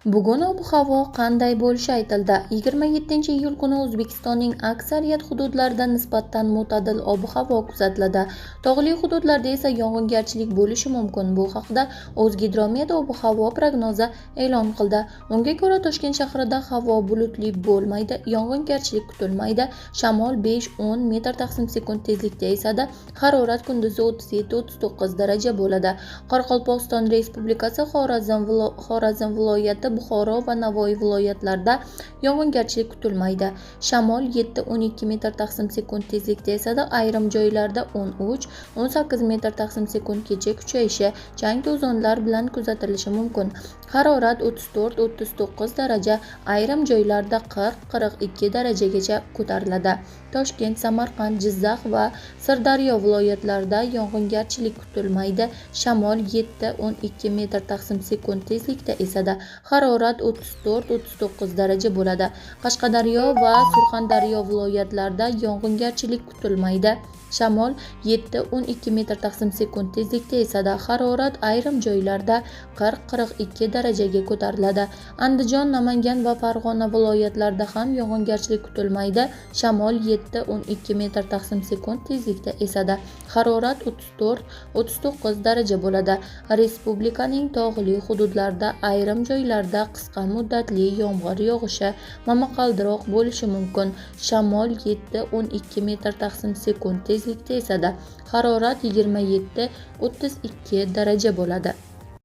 Bugun ob-havo qanday bo'lishi aytildi. 27-iyul kuni O'zbekistonning aksariyat hududlarida nisbatan mo'tadil ob-havo kuzatiladi. Tog'li hududlarda esa yog'ingarchilik bo'lishi mumkin. Bu haqda O'zgidromet ob-havo prognozi e'lon qildi. Unga ko'ra, Toshkent shahrida havo bulutli bo'lmaydi, yog'ingarchilik kutilmaydi. Shamol 5-10 metr taqsim sekund tezlikda esadi. Harorat kunduzi 37-39 daraja bo'ladi. Qoraqalpog'iston Respublikasi, Xorazm viloyati, Buxoro va Navoiy viloyatlarida yog'ingarchilik kutilmaydi. Shamol 7-12 metr taqsim sekund tezlikda esadi. Ayrim joylarda 13-18 metr taqsim sekundgacha kuchayishi, chang to'zonlar bilan kuzatilishi mumkin. Harorat 34-39 daraja, ayrim joylarda 40-42 darajagacha ko'tariladi. Toshkent, Samarqand, Jizzax va Sirdaryo viloyatlarida yog'ingarchilik kutilmaydi. Shamol 7-12 metr taqsim sekund tezlikda esadi. Harorat 34-39 daraja bo'ladi. Qashqadaryo va Surxondaryo viloyatlarida yog'ingarchilik kutilmaydi. Shamol 7-12 metr taqsim sekund tezlikda esadi. Harorat ayrim joylarda 40-42 darajaga ko'tariladi. Andijon, Namangan va Farg'ona viloyatlarida ham yog'ingarchilik kutilmaydi. Shamol 7-12 metr taqsim sekund tezlikda esadi. Harorat 34-39 daraja bo'ladi. Respublikaning tog'li hududlarida ayrim joylarda qisqa muddatli yomg'ir yog'ishi, momaqaldiroq bo'lishi mumkin. Shamol 7-12 metr taqsim sekund tezlikda esadi. Harorat 27-32 daraja bo'ladi.